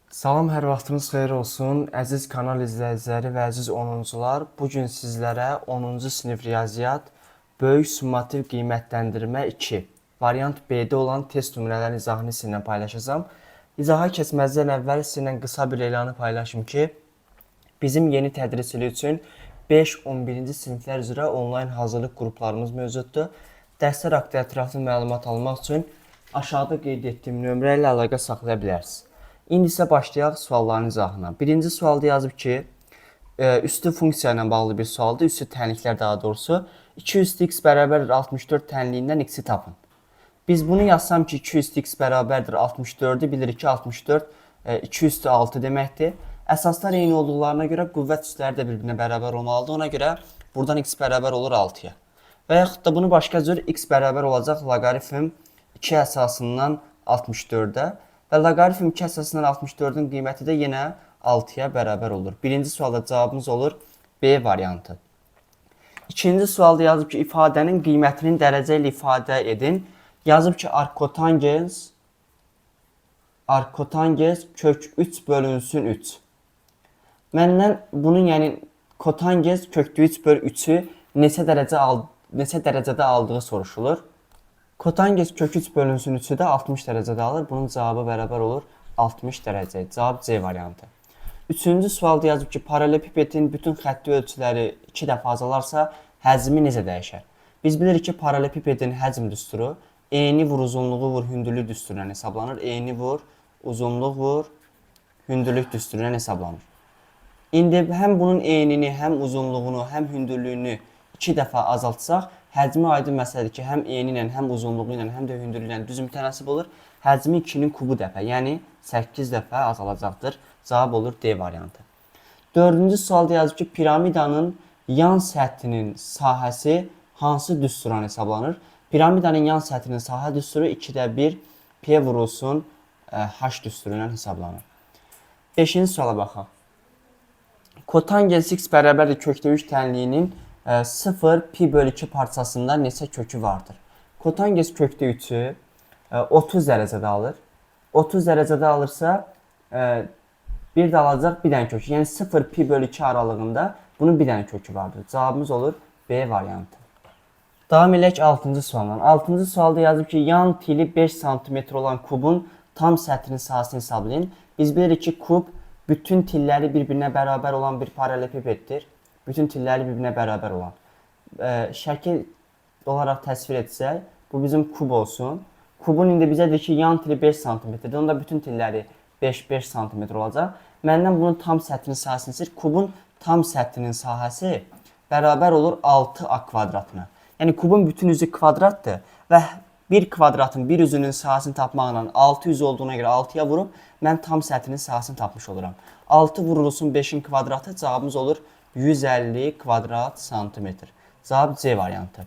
Salam, hər vaxtınız xeyir olsun. Əziz kanal izləyiciləri və əziz 10-cular, bu gün sizlərə 10-cu sinif riyaziyyat böyük summativ qiymətləndirmə 2 variant B-də olan test nümunələrinin izahını sizinlə paylaşacağam. İzaha keçməzdən əvvəl sizinlə qısa bir elanı paylaşım ki, bizim yeni tədris ili üçün 5-11-ci siniflər üzrə onlayn hazırlıq qruplarımız mövcuddur. Dərslər haqqında ətraflı məlumat almaq üçün aşağıda qeyd etdiyim nömrə ilə əlaqə saxlaya bilərsiniz. İndi isə başlayaq sualların izahına. Birinci sualda yazıb ki, üstü funksiya ilə bağlı bir sualdır, üstü tənliklər daha doğrusu. 2 üstü x bərabərdir 64 tənliyindən x-i tapın. Biz bunu yazsam ki, 2 üstü x bərabərdir 64-ü, bilirik ki, 64 2 üstü 6 deməkdir. Əsaslar eyni olduqlarına görə qüvvət üstləri də bir-birinə bərabər olmalıdır. Ona görə buradan x bərabər olur 6-ya. Və yaxud da bunu başqa cür x bərabər olacaq loqaritm 2 əsasından 64-ə və loqaritm 2 əsasından 64-ün qiyməti də yenə 6-ya bərabər olur. Birinci sualda cavabımız olur B variantı. İkinci sualda yazıb ki, ifadənin qiymətinin dərəcə ilə ifadə edin. Yazıb ki, arkotangens kök 3 bölünsün 3. Məndən bunun, yəni kotangens kökdə 3 böl 3-ü neçə dərəcədə aldığı soruşulur. Kotangens kök 3 bölünsün 3-ü də 60 dərəcədə alır. Bunun cavabı bərabər olur 60 dərəcə. Cavab C variantı. Üçüncü sualda yazıb ki, paralelepipetin bütün xətti ölçüləri 2 dəfə azalarsa, həcmi necə dəyişər? Biz bilirik ki, paralelepipetin həcm düsturu eni vur uzunluğu vur hündürlük düsturundan hesablanır. Eni vur, uzunluq vur, hündürlük düsturundan hesablanır. İndi həm bunun enini, həm uzunluğunu, həm hündürlüyünü 2 dəfə azaltsaq, həcmi aydın məsələdir ki, həm eni ilə, həm uzunluğu ilə, həm də hündürlüyü ilə düz mütənasib olur. Həcmi 2-nin kubu dəfə, yəni 8 dəfə azalacaqdır. Cavab olur D variantı. Dördüncü sualda yazıb ki, piramidanın yan səthinin sahəsi hansı düsturdan hesablanır? Piramidanın yan səthinin sahə düsturu 2-də 1 P vurulsun H düsturu ilə hesablanır. Beşinci suala baxaq. Kotangens x bərabərdir kökdə 3 tənliyinin 0 pi bölü 2 parçasında neçə kökü vardır? Kotangens kökdə 3-ü 30 dərəcədə alır. 30 dərəcədə alırsa, bir də alacaq bir dənə kökü. Yəni 0 pi bölü 2 aralığında bunun bir dənə kökü vardır. Cavabımız olur B variantı. Davam eləyək 6-cı sualla. 6-cı sualda yazıb ki, yan tili 5 sm olan kubun tam səthinin sahəsini hesablayın. Biz bilirik ki, kub bütün tilləri bir-birinə bərabər olan bir paralelепipeddir. Bütün tilləri bir-birinə bərabər olan. Şəkil olaraq təsvir etsək, bu bizim kub olsun. Kubun indi bizə deyir ki, yan tili 5 sm-dir. Onda bütün tilləri 5-5 sm olacaq. Məndən bunun tam səthinin sahəsini istəyir. Kubun tam səthinin sahəsi bərabər olur 6a kvadratına. Yəni kubun bütün üzü kvadratdır və bir kvadratın bir üzünün sahəsini tapmaqla 6 üzü olduğuna görə 6-ya vurub mən tam səthinin sahəsini tapmış oluram. 6 vurulsun 5-in kvadratı, cavabımız olur 150 kvadrat santimetr. Cavab C variantı.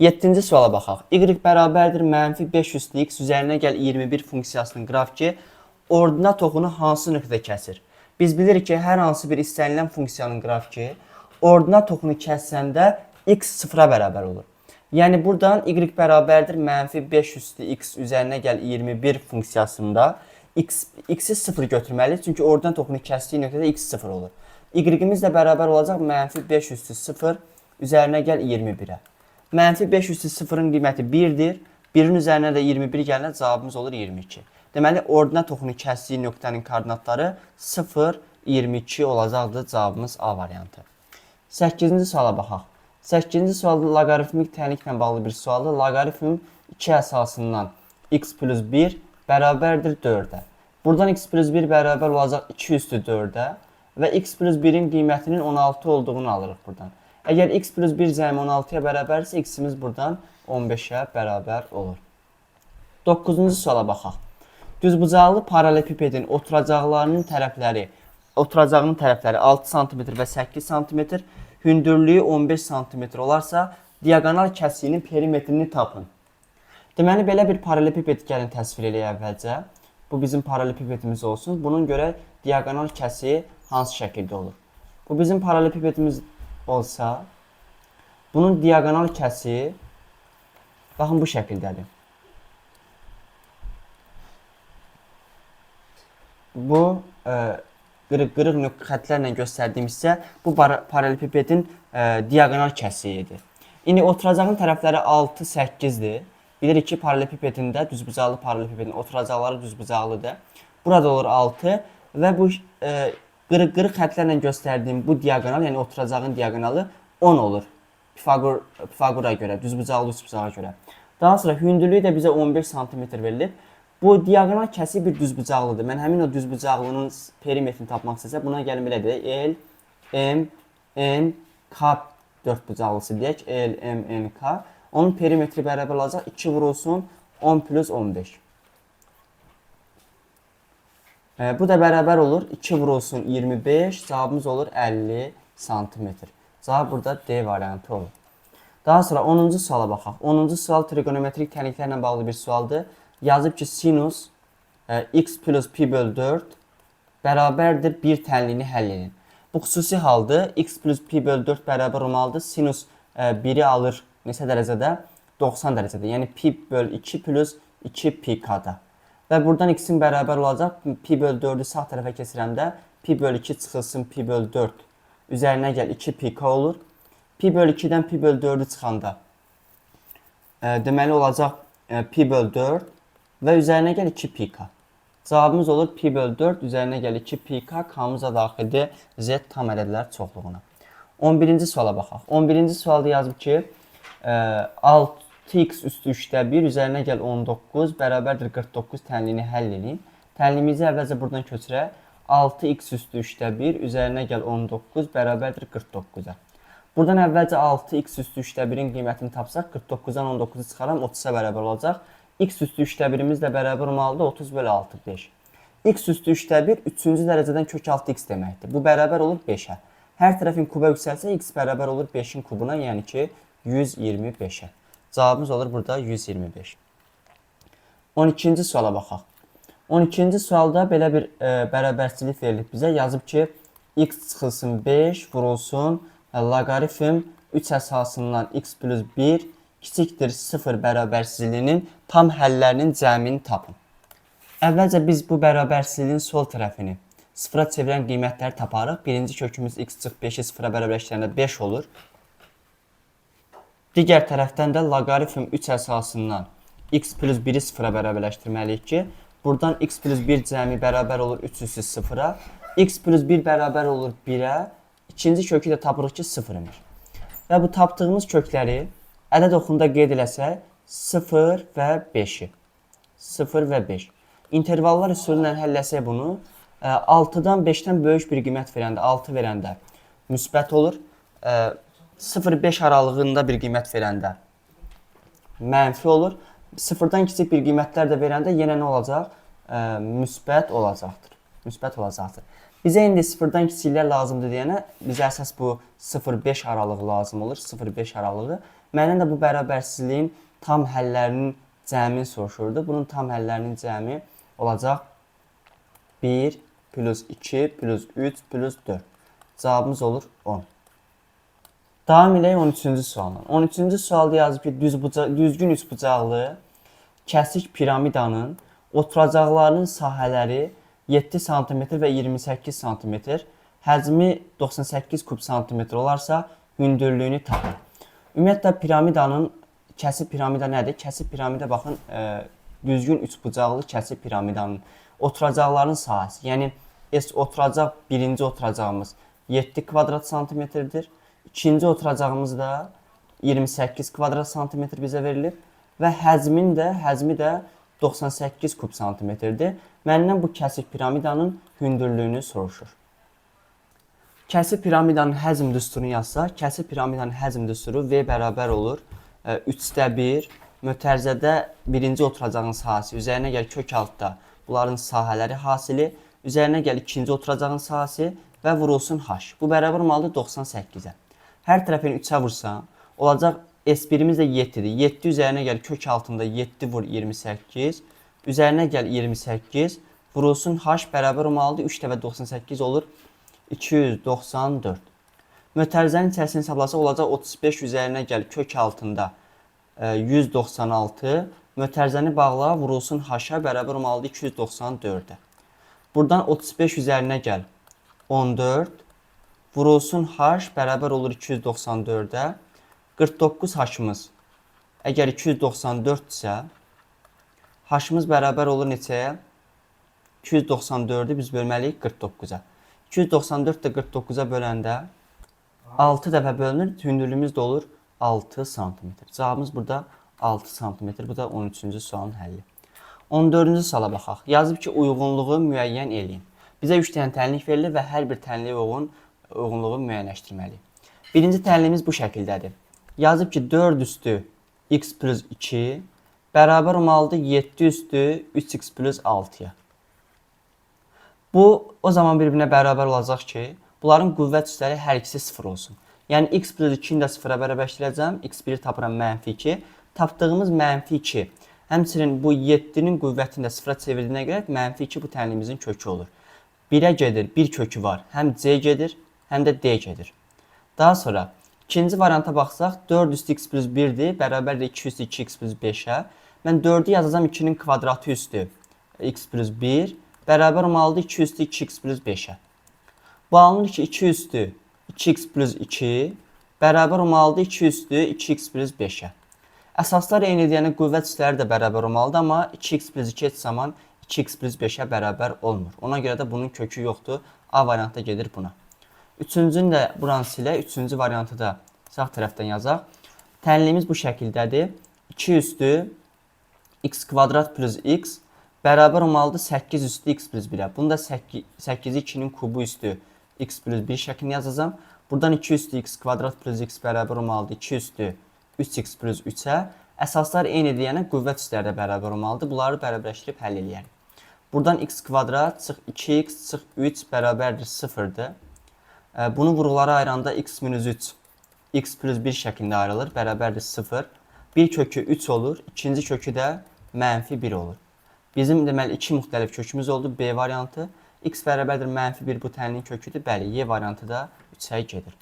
7-ci suala baxaq. Y bərabərdir mənfi 5 üstü x üzərinə gəl 21 funksiyasının qrafiki ordinat oxunu hansı nöqtədə kəsir? Biz bilirik ki, hər hansı bir istənilən funksiyanın qrafiki ordinat oxunu kəssəndə x sıfıra bərabər olur. Yəni buradan y bərabərdir mənfi 5 üstü x üzərinə gəl 21 funksiyasında x-i 0 götürməliyik. Çünki ordinat oxunu kəsdiyi nöqtədə x 0 olur. Y-imiz də bərabər olacaq mənfi 5 üstü 0 üzərinə gəl 21-ə. Mənfi 5 üstü 0-ın qiyməti 1-dir. 1-in üzərinə də 21 gəlinə cavabımız olur 22. Deməli, ordinat oxunu kəsdiyi nöqtənin koordinatları 0, 22 olacaqdır. Cavabımız A variantı. 8-ci suala baxaq. 8-ci sualda loqaritmik tənliklə bağlı bir sualdır. Loqaritm 2 əsasından x plus 1 bərabərdir 4-ə. Buradan x plus 1 bərabər olacaq 2 üstü 4-ə və x plus 1-in qiymətinin 16 olduğunu alırıq buradan. Əgər x plus 1 cəmi 16-ya bərabərdirsə, x-imiz buradan 15-ə bərabər olur. 9-cu suala baxaq. Düzbucaqlı paralelепipedin oturacaqlarının tərəfləri 6 sm və 8 sm, hündürlüyü 15 sm olarsa, diaqonal kəsiyinin perimetrini tapın. Deməli, belə bir paralelепiped gəlin təsvir eləyək əvvəlcə. Bu bizim paralelепipedimiz olsun. Bunun görə diaqonal kəsiyi hansı şəkildə olur? Bu bizim paralelепipedimiz olsa, bunun diaqonal kəsiyi baxın bu şəkildədir. Bu qırıq-qırıq xətlərlə göstərdiyim hissə bu paralelipipedin diaqonal kəsiyidir. İndi oturacağın tərəfləri 6, 8-dir. Bilirik ki, paralelipipedin də düzbucaqlı paralelipipedin oturacaqları düzbucaqlıdır. Burada olur 6 və bu qırıq-qırıq xətlərlə göstərdiyim bu diaqonal, yəni oturacağın diaqonalı 10 olur. Pifaqora görə, düzbucaqlı üçbucağa görə. Daha sonra hündürlüyü də bizə 11 sm verilib. Bu diaqonal kəsik bir düzbucaqlıdır. Mən həmin o düzbucaqlının perimetrini tapmaq istəsəm, buna gəlin belə deyək. L, M, N, K dördbucaqlısı deyək. L, M, N, K. Onun perimetri bərabər olacaq 2 vurulsun 10 plus 15. Bu da bərabər olur 2 vurulsun 25. Cavabımız olur 50 santimetr. Cavab burada D variantı olur. Daha sonra 10-cu suala baxaq. 10-cu sual trigonometrik tənliklərlə bağlı bir sualdır. Yazıb ki, sinus x plus pi böl 4 bərabərdir 1 tənliyini həll edin. Bu xüsusi haldır. X plus pi böl 4 bərabər olmalıdır. Sinus 1-i alır neçə dərəcədə? 90 dərəcədə. Yəni pi böl 2 plus 2 pi k-da. Və buradan x-in bərabər olacaq. Pi böl 4-ü sağ tərəfə keçirəndə pi böl 2 çıxılsın pi böl 4. Üzərinə gəl 2 pi k olur. Pi böl 2-dən pi böl 4-ü çıxanda deməli olacaq pi böl 4 və üzərinə gəl 2 pi k. Cavabımız olur pi böl 4, üzərinə gəl 2 pi k, k-mız da daxildir z tam ədədlər çoxluğuna. 11-ci suala baxaq. 11-ci sualda yazıb ki, 6x üstü 3-də 1, üzərinə gəl 19, bərabərdir 49 tənliyini həll edin. Tənliyimizi əvvəlcə buradan köçürək. 6x üstü 3-də 1, üzərinə gəl 19, bərabərdir 49-a. Buradan əvvəlcə 6x üstü 3-də 1-in qiymətini tapsaq, 49-dan 19-u çıxaram, 30-a bərabər olacaq. X üstü 3-də 1-imiz də bərabər olmalıdır 30 bölü 6, 5. X üstü 3-də 1, 3-cü dərəcədən kök 6 x deməkdir. Bu bərabər olur 5-ə. Hər tərəfin kuba yüksəlsə, x bərabər olur 5-in kubuna, yəni ki, 125-ə. Cavabımız olur burada 125. 12-ci suala baxaq. 12-ci sualda belə bir bərabərsizlik verilib bizə. Yazıb ki, x çıxılsın 5 vurulsun loqaritm 3 əsasından x plus 1 kiçikdir 0 bərabərsizliyinin tam həllərinin cəmini tapın. Əvvəlcə biz bu bərabərsizliyin sol tərəfini sıfıra çevirən qiymətləri taparıq. Birinci kökümüz x çıx 5-i sıfıra bərabərləşdirəndə 5 olur. Digər tərəfdən də loqaritm 3 əsasından x plus 1-i sıfıra bərabərləşdirməliyik ki, buradan x plus 1 cəmi bərabər olur 3 üstü 0-a, x plus 1 bərabər olur 1-ə, ikinci kökü də tapırıq ki, 0 imiş. Və bu tapdığımız kökləri ədəd oxunda qeyd eləsək, 0 və 5-i. 0 və 5. İntervallar üsulu ilə həll eləsək bunu, 6-dan 5-dən böyük bir qiymət verəndə, 6 verəndə müsbət olur. 0-5 aralığında bir qiymət verəndə mənfi olur. 0-dan kiçik bir qiymətlər də verəndə yenə nə olacaq? Müsbət olacaqdır. Müsbət olacaqdır. Bizə indi 0-dan kiçiklər lazımdır deyənə bizə əsas bu 0-5 aralığı lazım olur. 0-5 aralığı. Məndən də bu bərabərsizliyin tam həllərinin cəmini soruşurdu. Bunun tam həllərinin cəmi olacaq 1 plus 2 plus 3 plus 4. Cavabımız olur 10. Davam eləyək 13-cü sualla. 13-cü sualda yazıb ki, düzgün üçbucaqlı kəsik piramidanın oturacaqlarının sahələri 7 sm və 28 sm, həcmi 98 kub santimetr olarsa, hündürlüyünü tapın. Ümumiyyətlə piramidanın kəsik piramida nədir? Kəsik piramida baxın, düzgün üçbucaqlı kəsik piramidanın oturacaqların sahəsi. Yəni S oturacaq birinci oturacağımız 7 kvadrat santimetrdir. İkinci oturacağımız da 28 kvadrat santimetr bizə verilib və həcmi də 98 kub santimetrdir. Məndən bu kəsik piramidanın hündürlüyünü soruşur. Kəsik piramidanın həcm düsturunu yazsaq, kəsik piramidanın həcm düsturu V bərabər olur 3-də 1 mötərizədə birinci oturacağın sahəsi, üzərinə gəl kök altda bunların sahələri hasili, üzərinə gəl ikinci oturacağın sahəsi və vurulsun H. Bu bərabər olmalıdır 98-ə. Hər tərəfini 3-ə vursam, olacaq S1-imiz də 7-dir. 7 üzərinə gəl kök altında 7 vur 28, üzərinə gəl 28, vurulsun H bərabər olmalıdır 3 dəfə 98 olur 294. Mötərizənin içərisini hesablasaq olacaq 35 üzərinə gəl kök altında 196. Mötərizəni bağla, vurulsun H-a bərabər olmalıdır 294-ə. Buradan 35 üzərinə gəl. 14 vurulsun h bərabər olur 294-ə. 49 h-ımız əgər 294 isə h-ımız bərabər olur neçəyə? 294-ü biz bölməliyik 49-a. 294 də 49-a böləndə 6 dəfə bölünür, hündürlüyümüz də olur 6 sm. Cavabımız burada 6 sm. Bu da 13-cü sualın həlli. 14-cü suala baxaq. Yazıb ki, uyğunluğu müəyyən eləyin. Bizə 3 dənə tənlik verilir və hər bir tənliyə uyğunluğu müəyyənləşdirməliyik. Birinci tənliyimiz bu şəkildədir. Yazıb ki, 4 üstü x plus 2 bərabər olmalıdır 7 üstü 3x plus 6-ya. Bu o zaman bir-birinə bərabər olacaq ki, bunların qüvvət üstləri hər ikisi 0 olsun. Yəni x plus 2-ni də 0-a bərabərləşdirəcəm. x1-i tapıram mənfi 2. Tapdığımız mənfi 2. Həmçinin bu 7-nin qüvvətini də 0-a çevirdiyinə görə mənfi 2 bu tənliyimizin kökü olur. 1-ə gedir, bir kökü var. Həm C gedir, həm də D gedir. Daha sonra ikinci varianta baxsaq 4 üstü x plus 1-dir, bərabərdir 2 üstü 2x plus 5-ə. Mən 4-ü yazacağam 2-nin kvadratı üstü x plus 1 bərabər olmalıdır 2 üstü 2x plus 5-ə. Bu alınır ki 2 üstü 2x plus 2 bərabər olmalıdır 2 üstü 2x plus 5-ə. Əsaslar eynidir, yəni qüvvət üstləri də bərabər olmalıdır, amma 2x plus 2 heç zaman 2x plus 5-ə bərabər olmur. Ona görə də bunun kökü yoxdur. A variantı gedir buna. Üçüncünü də buranı silək. Üçüncü variantı da sağ tərəfdən yazaq. Tənliyimiz bu şəkildədir. 2 üstü x kvadrat plus x bərabər olmalıdır 8 üstü x plus 1-ə. Bunu da 8-i 2-nin kubu üstü x plus 1 şəklində yazacağam. Buradan 2 üstü x kvadrat plus x bərabər olmalıdır 2 üstü 3x plus 3-ə. Əsaslar eynidir, yəni qüvvət üstləri də bərabər olmalıdır. Bunları bərabərləşdirib həll eləyərik. Buradan x kvadrat çıx 2x çıx 3 bərabərdir 0-dır. Bunu vurğulara ayıranda x minus 3 x plus 1 şəklində ayrılır, bərabərdir 0. Bir kökü 3 olur, ikinci kökü də mənfi 1 olur. Bizim deməli iki müxtəlif kökümüz oldu. B variantı. X bərabərdir mənfi 1 bu tənliyin köküdür. Bəli, Y variantı da 3-ə gedir.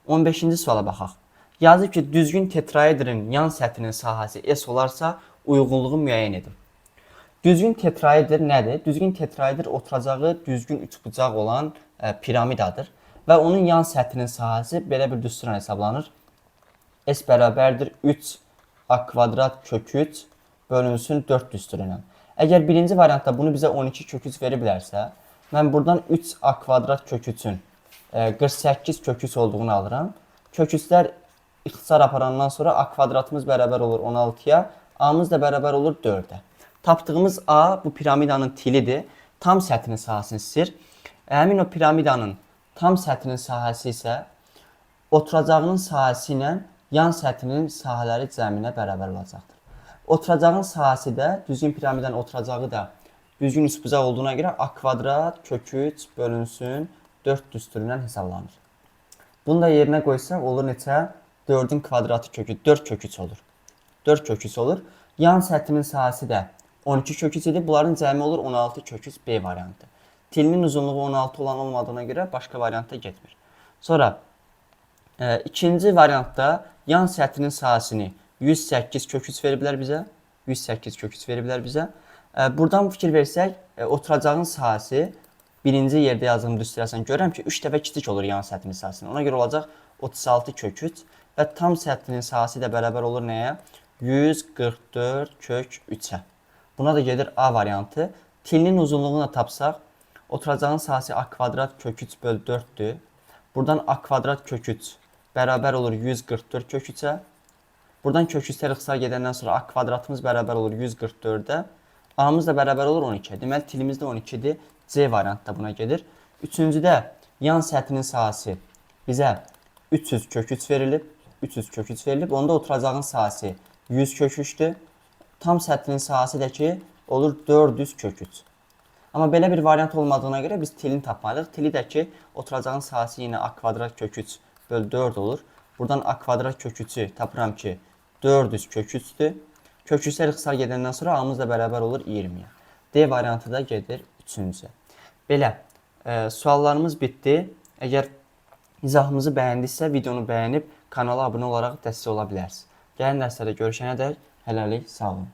15-ci suala baxaq. Yazıb ki, düzgün tetraedrin yan səthinin sahəsi S olarsa, uyğunluğu müəyyən edin. Düzgün tetraedr nədir? Düzgün tetraedr oturacağı düzgün üçbucaq olan piramidadır və onun yan səthinin sahəsi belə bir düsturla hesablanır. S bərabərdir 3 a kvadrat kök 3 bölünsün 4 düsturu ilə. Əgər birinci variantda bunu bizə 12 kök 3 veriblərsə, mən buradan 3 a kvadrat kök 3-ün 48 kök 3 olduğunu alıram. Kök 3-lər ixtisar aparandan sonra a kvadratımız bərabər olur 16-ya, a-mız da bərabər olur 4-ə. Tapdığımız a bu piramidanın tilidir. Tam səthinin sahəsini istəyir. Həmin o piramidanın tam səthinin sahəsi isə oturacağının sahəsi ilə yan səthinin sahələri cəminə bərabər olacaqdır. Oturacağın sahəsi də düzgün piramidanın oturacağı da düzgün üçbucaq olduğuna görə a kvadrat kök 3 bölünsün 4 düsturu ilə hesablanır. Bunu da yerinə qoysaq olur neçə? 4-ün kvadratı kökü 4 kök 3 olur. 4 kök 3 olur. Yan səthinin sahəsi də 12 kök 3 idi. Bunların cəmi olur 16 kök 3 B variantı. Tilinin uzunluğu 16 olan olmadığına görə başqa variantda getmir. Sonra ikinci variantda yan səthinin sahəsini 108 kök 3 veriblər bizə. 108 kök 3 veriblər bizə. Buradan fikir versək, oturacağın sahəsi birinci yerdə yazdığım düsturəsən görürəm ki, 3 dəfə kiçik olur yan səthinin sahəsindən. Ona görə olacaq 36 kök 3 və tam səthinin sahəsi də bərabər olur nəyə? 144 kök 3-ə. Buna da gedir A variantı. Tilinin uzunluğunu da tapsaq, oturacağın sahəsi a kvadrat kök 3 böl 4-dür. Buradan a kvadrat kök 3 bərabər olur 144 kök 3-ə. Buradan kök 3-lər ixtisar gedəndən sonra a kvadratımız bərabər olur 144-ə. A-mız da bərabər olur 12-ə. Deməli tilimiz də 12-dir. C variantı da buna gedir. Üçüncüdə yan səthinin sahəsi bizə 300 kök 3 verilib. 300 kök 3 verilib. Onda oturacağın sahəsi 100 kök 3-dür. Tam səthinin sahəsi də ki olur 400 kök 3. Amma belə bir variant olmadığına görə biz tilini tapmalıyıq. Tili də ki oturacağın sahəsi yenə a kvadrat kök 3 böl 4 olur. Buradan a kvadrat kök 3-ü tapıram ki 400 kök 3-dür. Kök 3-lər ixtisar gedəndən sonra a-mız da bərabər olur 20-yə. D variantı da gedir üçüncüyə. Belə, suallarımız bitdi. Əgər izahımızı bəyəndinizsə, videonu bəyənib kanala abunə olaraq dəstək ola bilərsiniz. Gəlin dərslərdə görüşənədək hələlik sağ olun.